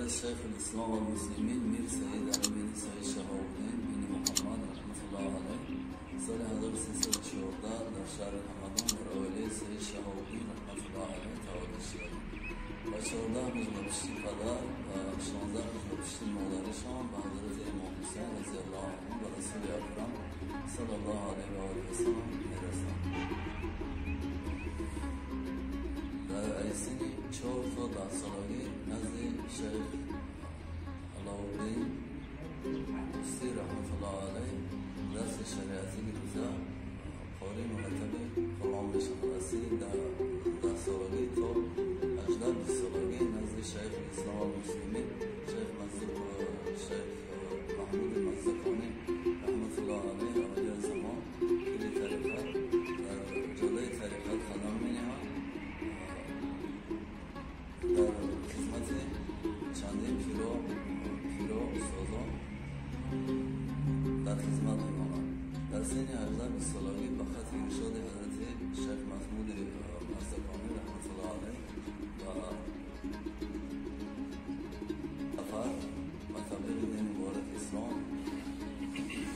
حضرت شیخ الاسلام والمسلمین میر سید علی بن سید شهاب الدین بن محمد رحمت الله علیه سال 1314 در شهر همدان در عائله سید شهاب الدین رحمت الله علیه تولد شد و 14 بزرگپشتی پدر و 16 بزرگپشتی مادرشان به حضرت امام حسین رضی الله عنه و رسول اکرم صلی الله علیه و آله و سلم میرسند. در سن 4 تا 10 سالگی نزد شیخ علاءالدین طوسی رحمت الله علیه درس شریعتی گرفته، قاری مرتب قرآن میشود. از سن 10 سالگی تا 18 20 سالگی نزد شیخ الاسلام والمسلمین شیخ محمود مزدکانی رحمت الله علیه اولیاء زمان پیر طریقت در جاده طریقت قدم مینهد. در خدمت چندین پیرو استادان در خدمت میمانند. در سن 18 20 سالگی به خط ارشاد حضرت شیخ محمود مزدکانی رحمت الله علیه و سفر و تبلیغ دین مبارک اسلام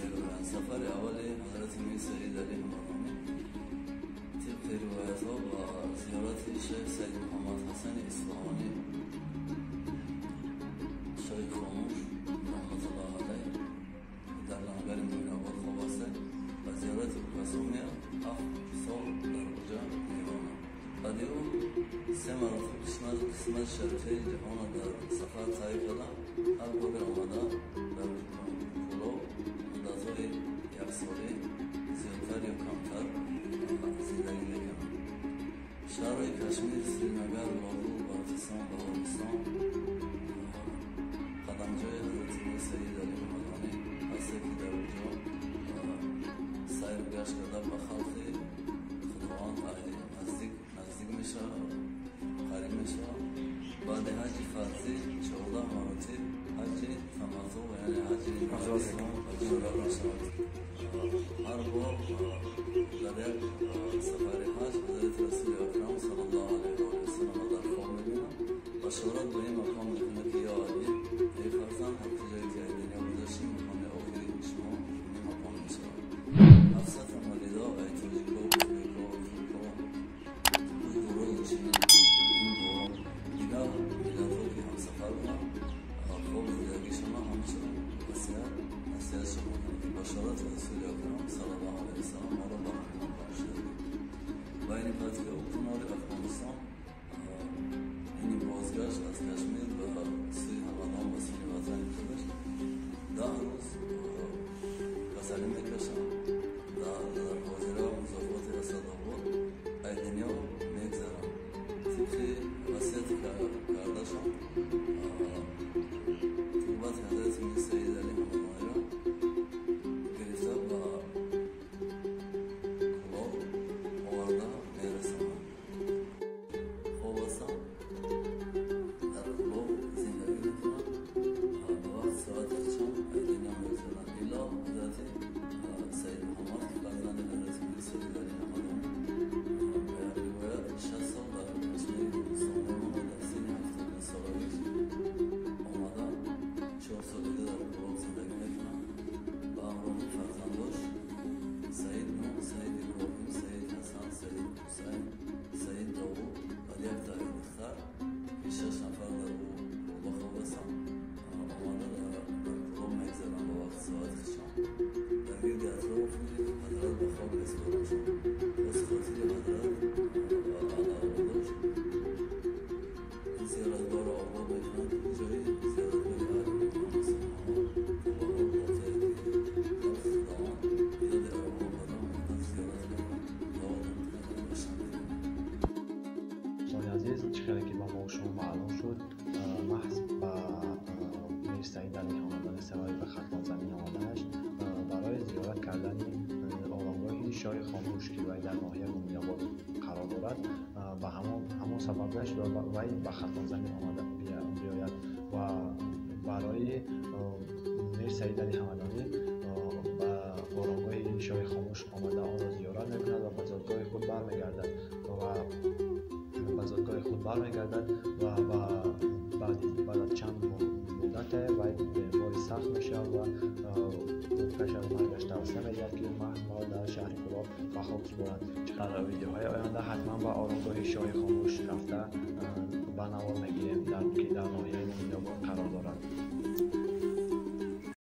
میروند. سفر اول حضرت میر سید علی همدانی طبق روایت ها و زیارت شیخ سید محمد حسن اصفهانی شیخ خاموش رحمت الله علیه در لنگر موین‌آباد خواب است و زیارت او میاد. 7 سال در اونجا میماند. بعد او 3 مراتب قسمت شریفه جهان در سفر طی کردن. هر بار آمده در کلوب مدت‌های یک ساله زیادتر یا کمتر زندگی میکنند. شهرهای کشمیر، سرینگر، لاهور، بلوچستان، بهارستان قدمجای حضرت میر سید علی همدانی هست که در اونجا سیر و گشت کرده به خلق خداوند نزدیک میشه، قریب میشه. بعد حج فرضی 14 مراتب حج تمتع یعنی حج اسلام اجرا میشود. هر بار در یک سفر حج حضرت رسول اکرم صلی الله علیه و آله و سلم در خواب میبینم و اشارت به این مقام میکنه که یا علی ای فرزند، هر کجایی که دنیا گذاشتی مقام آخری شما این مقام میشود. 700 مریدا ای تاجیکا، ازبکا، ترکا، اویغورای چین، هندوها دیگر ملت‌ها که همسفر بودن خواب زندگیشان همچنان وصیت شما که بشارت رسول اکرم صلی الله علیه و سلم ما را به همدان بخشیده. و این پس که کنار افغانستان این بازگشت از کشمیر به سوی همدان و سوی وطن خودش 10 روز کسلی میکشند. در حاضره مضافات اسدآباد ای دنیا میگذرند. طبق وصیت کردهشان تربت حضرت میر سید علی همدانی را گرفته به کلاب آورده میرسانند. خواب هستم در کلاب زندگی میکنند. به وقت ساعت چند ای دنیا میگذرند الا حضرت سید محمد که فرزند حضرت میر سید علی همدانی به روایت 6 سال در کشمیر هندوستان میماند. در سن 72 سالگی آمده 4 سال دیگه در کلاب زندگی میکنند. به همراه فرزنداش سید نوح، سید ابراهیم، سید حسن، سید حسین، سید داوود و یک تا دختر که 6 نفر در او کلبه خواب هستند آمده در کلاب میگذرند. به وقت ساعت شام در گرد اطراف حضرت به خواب رسیده شد. باز خاطر حضرت و اولاداش این زیارتگاه را آباد میکنند. جای زیارتگاه اهل ایمان مسلمانان تا به حال باقی که خلق خداوند یاد ارواح آدم آمده زیارت کردن، دعا کردن و شنیدن. دوستان عزیز، چه خیلی که با ما شما معلوم شد محض به میر سید علی همدانی سرای به ختلان زمین آمدنش برای زیارت کردن آرامگاه شاه خاموش که وی در ناحیه مومین‌آباد قرار دارد به همون سبب گشت و وی به ختلان زمین آمده بیاید و برای میر سید علی همدانی به آرامگاه شاه خاموش آمده آن را زیارت میکند و به زادگاه خود برمیگردد و به زادگاه خود برمیگردد و بعد чанд муддате вай бемори сахт мешавад ва ӯ пеш аз маргаш тавсия медиҳад, ки маҳз маро дар шаҳри Кӯлоб ба хок супоранд. Дар видеоҳои оянда ҳатман ба оромгоҳи Шоҳи Хомӯш рафта ба навор мегирем, ки дар ноҳияи Мӯминобод қарор дорад.